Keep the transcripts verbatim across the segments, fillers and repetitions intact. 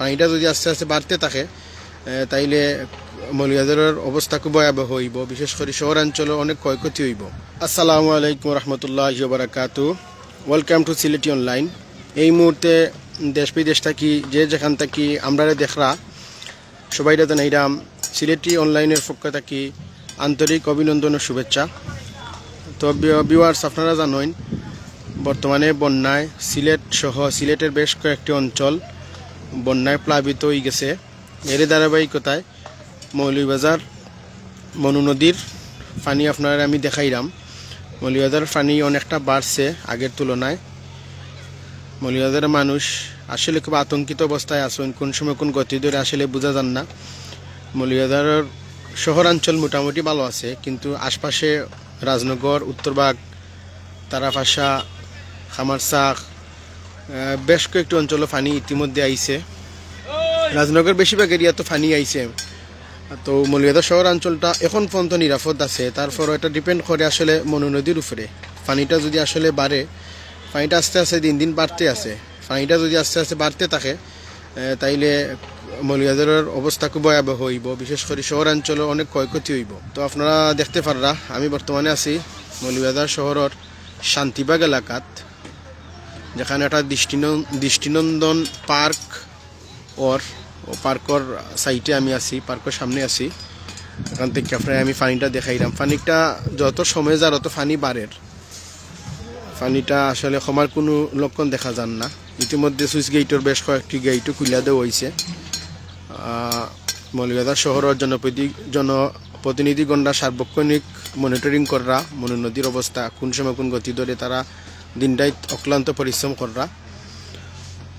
পানিটা যদি আস্তে আস্তে বাড়তে থাকে, এ, তাইলে মৌলভীবাজারর অবস্থা খুব ভয়াবহ অইবো। বিশেষ করি শহরাঞ্চলর অনেক ক্ষয়ক্ষতি অইবো। আসসালামু আলাইকুম রহমতুল্লাহ বারাকাতু। Welcome to সিলেটি অনলাইন। এই মুহূর্তে দেশ বিদেশ থাকি, যে যেখান থাকি আমরারে দেখরা, সবাইরে জানাইরাম সিলেটি অনলাইনর পক্ষ থাকি আন্তরিক অভিনন্দন ও শুভেচ্ছা। তো ভিউয়ার্স, আপনারা জানইন, বর্তমানে বন্যায় সিলেট সহ সিলেটের বেশ কয়েকটি অঞ্চল বন্যায় প্লাবিত অইগেছে। এর ধারাবাহিকতায় মৌলভীবাজার মনু নদীর পানি আপনারারে আমি দেখাইরাম। মৌলভীবাজার পানি অনেকটা বাড়ছে আগের তুলনায়। মৌলভীবাজারর মানুষ আসলে খুব আতঙ্কিত অবস্থায় আছইন, কোন সময় কোন গতি ধরে আসলে বুঝা যার না। মৌলভীবাজারর শহরাঞ্চল মোটামুটি ভালো আছে, কিন্তু আশপাশে রাজনগর, উত্তরবাগ, তারাপাশা, খামারচাক, আহ, বেশ কয়েকটি অঞ্চলো পানি ইতিমধ্যে আইছে। রাজনগর বেশিরভাগ এরিয়াত তো পানি আইছে। তো মৌলভীবাজার শহরাঞ্চলটা এখন পর্যন্ত নিরাপদ আছে, তারপরও এটা ডিপেন্ড করে আসলে মনু নদীর উপরে। পানিটা যদি আসলে বাড়ে, পানিটা আস্তে আস্তে দিন দিন বাড়তে আছে, পানিটা যদি আস্তে আস্তে বাড়তে থাকে, এ, তাইলে মৌলভীবাজারর অবস্থা খুব ভয়াবহ অইবো। বিশেষ করি শহরাঞ্চলর অনেক ক্ষয়ক্ষতি অইবো। তো আপনারা দেখতে পাররা, আমি বর্তমানে আছি মৌলভীবাজার শহরর শান্তিবাগ এলাকাত, যেখানে একটা দৃষ্টিনন-, দৃষ্টিনন্দন পার্ক অর, ও পার্কর সাইডে আমি আছি, পার্কর সামনে আছি। এখান থাকি আপনারারে আমি পানিটা দেখাইরাম। পানিটা যত সময় যার, অত পানি বাড়ের। পানিটা আসলে কমার কোনো লক্ষণ দেখা যার না। ইতিমধ্যে সুইচ গেইটর বেশ কয়েকটি গেইটও খুলিয়া দেওয়া অইছে। আহ, মৌলভীবাজার শহরর জনপ্রতি-, জনপ্রতিনিধিগণরা সার্বক্ষণিক মনিটরিং কররা মনু নদীর অবস্থা, কোন সময় কোন গতি ধরে, তারা দিন রাইত অক্লান্ত পরিশ্রম কররা।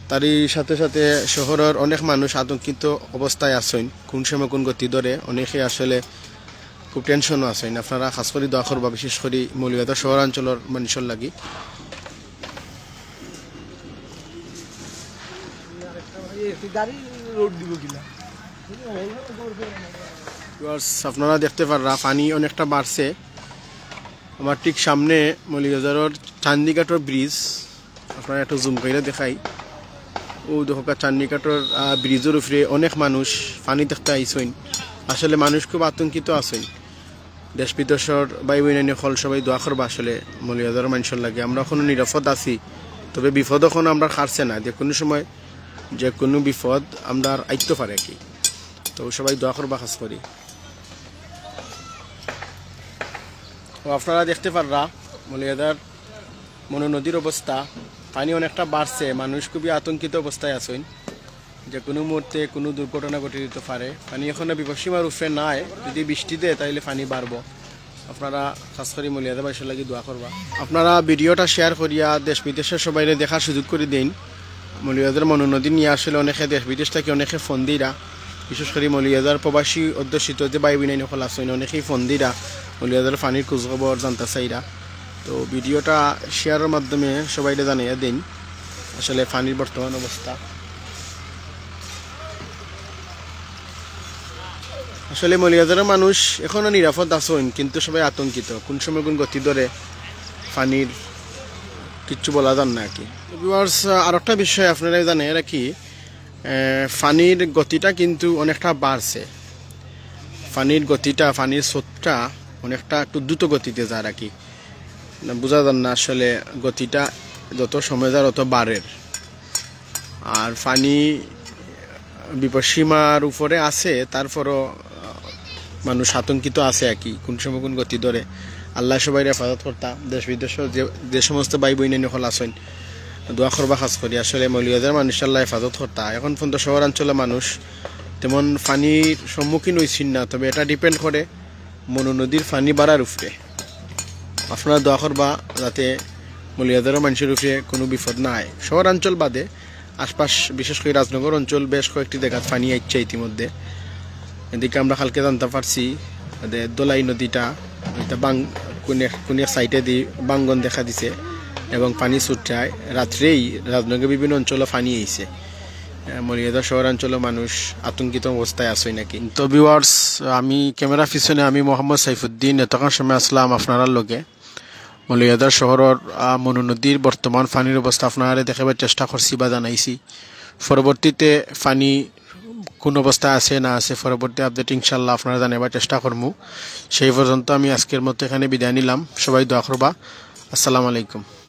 তারই সাথে সাথে শহরর অনেক মানুষ আতঙ্কিত অবস্থায় আছইন, কোন সময় কোন গতি ধরে, অনেকে আসলে খুব টেনশনও আছইন। আপনারা খাস করি দোয়া করবা, বিশেষ করি মৌলভীবাজার শহরাঞ্চলর মানুষর লাগি। গাড়ি রোড দিব কিনা? ভিউয়ার্স, আপনারা দেখতে পাররা পানি অনেকটা বাড়ছে। আমার ঠিক সামনে মৌলভীবাজারর চান্দিঘাটর ব্রিজ, আপনারারে একটু জুম কইরা দেখাই। ও দেখো, চান্দিঘাটর, আহ, ব্রিজর উপরে অনেক মানুষ পানি দেখতে আইছইন। আসলে মানুষ খুব আতঙ্কিত আছইন। দেশ বিদেশর ভাই বইনাইন অকল সবাই দোয়া করবা আসলে মৌলভীবাজারর মানুষর লাগি। আমরা অখনো নিরাপদ আছি, তবে বিপদ অখনো আমরার কাটছে না। যে কোনো সময় যে কোনো বিপদ আমরার আইতো পারে কি। তো সবাই দোয়া করবা খাস করি। তো আপনারা দেখতে পাররা মৌলভীবাজার মনু নদীর অবস্থা, পানি অনেকটা বাড়ছে, মানুষ খুবই আতঙ্কিত অবস্থায় আছইন। যে কোনো মুহূর্তে কোনো দুর্ঘটনা ঘটে দিতে পারে। পানি অখনো বিপদসীমার উপরে নাই, যদি বৃষ্টি দেয় তাইলে পানি বাড়বো। আপনারা খাস করি মৌলভীবাজারবাসীর লাগি দোয়া করবা। আপনারা ভিডিওটা শেয়ার করিয়া দেশ বিদেশর সবাইরে দেখার সুযোগ করি দিন। মৌলভীবাজার মনু নদী নিয়া আসলে অনেকে দেশ বিদেশ থাকি অনেকে ফোন দিরা, বিশেষ করি মৌলভীবাজার প্রবাসী অধ্যুষিত যে ভাই বইনাইন অকল আছইন, অনেকেই ফোন দিরা মৌলভীবাজার পানির খোঁজ খবর জানতা চাইরা। তো ভিডিওটা শেয়ারর মাধ্যমে সবাইরে জানাইয়া দিন আসলে পানির বর্তমান অবস্থা। আসলে মৌলভীবাজারর মানুষ অখনো নিরাপদ আছইন, কিন্তু সবাই আতঙ্কিত, কোন সময় কোন গতি ধরে পানির কিচ্ছু বলা যার না আর কি। ভিউয়ার্স, আরেকটা বিষয় আপনারারে জানাইয়া রাখি, আহ, পানির গতিটা কিন্তু অনেকটা বাড়ছে। পানির গতিটা, পানির স্রোতটা অনেকটা একটু দ্রুত গতিতে যার আর কি। না, বুঝা যার না আসলে গতিটা যত সময় যার অত বাড়ের। আর পানি বিপদসীমার উপরে আছে, তারপরও, আহ, মানুষ আতঙ্কিত আছে আর কি, কোন সময় কোন গতি ধরে। আল্লায় সবাইরে হেফাজত করতা, দেশ বিদেশর যে, যে সমস্ত ভাই বইনাইন অকল আছইন, দোয়া করবা খাস করি। আসলে মৌলভীবাজারর মানুষ আল্লায় হেফাজত করতা। এখন পর্যন্ত শহরাঞ্চলর মানুষ তেমন পানির সম্মুখীন অইছইন না, তবে এটা ডিপেন্ড করে মনু নদীর পানি বাড়ার উপরে। আপনারা দোয়া করবা যাতে মৌলভীবাজারর মানুষর উপরে কোনো বিপদ না আয়। শহরাঞ্চল বাদে আশপাশ, বিশেষ করি রাজনগর অঞ্চল, বেশ কয়েকটি জাগাত পানি আইছে ইতিমধ্যে। এদিকে আমরা কালকে জানতা পারছি যে দোলাই নদীটা, এটা বাং-, কোন এক, কোন এক সাইডেদি ভাঙ্গন দেখা দিছে এবং পানি ছুটরায়। রাত্রেই রাজনগর বিভিন্ন অঞ্চলো পানি আইছে। আহ, মৌলভীবাজার শহরাঞ্চলর মানুষ আতঙ্কিত অবস্থায় আছইন আর কি। তো ভিউয়ার্স, আমি ক্যামেরা পিছনে আমি মোহাম্মদ সাইফুদ্দিন, এতক্ষণ সময় আছলাম আপনারার লগে। মৌলভীবাজার শহরর, আহ, মনু নদীর বর্তমান পানির অবস্থা আপনারারে দেখাইবার চেষ্টা করছি বা জানাইছি। পরবর্তীতে পানি কোন অবস্থা আছে না আছে, পরবর্তী আপডেট ইনশাল্লাহ আপনারা জানাবার চেষ্টা করমু। সেই পর্যন্ত আমি আজকের মতো এখানে বিদায় নিলাম। সবাই দোয়া করবা। আসসালামু আলাইকুম।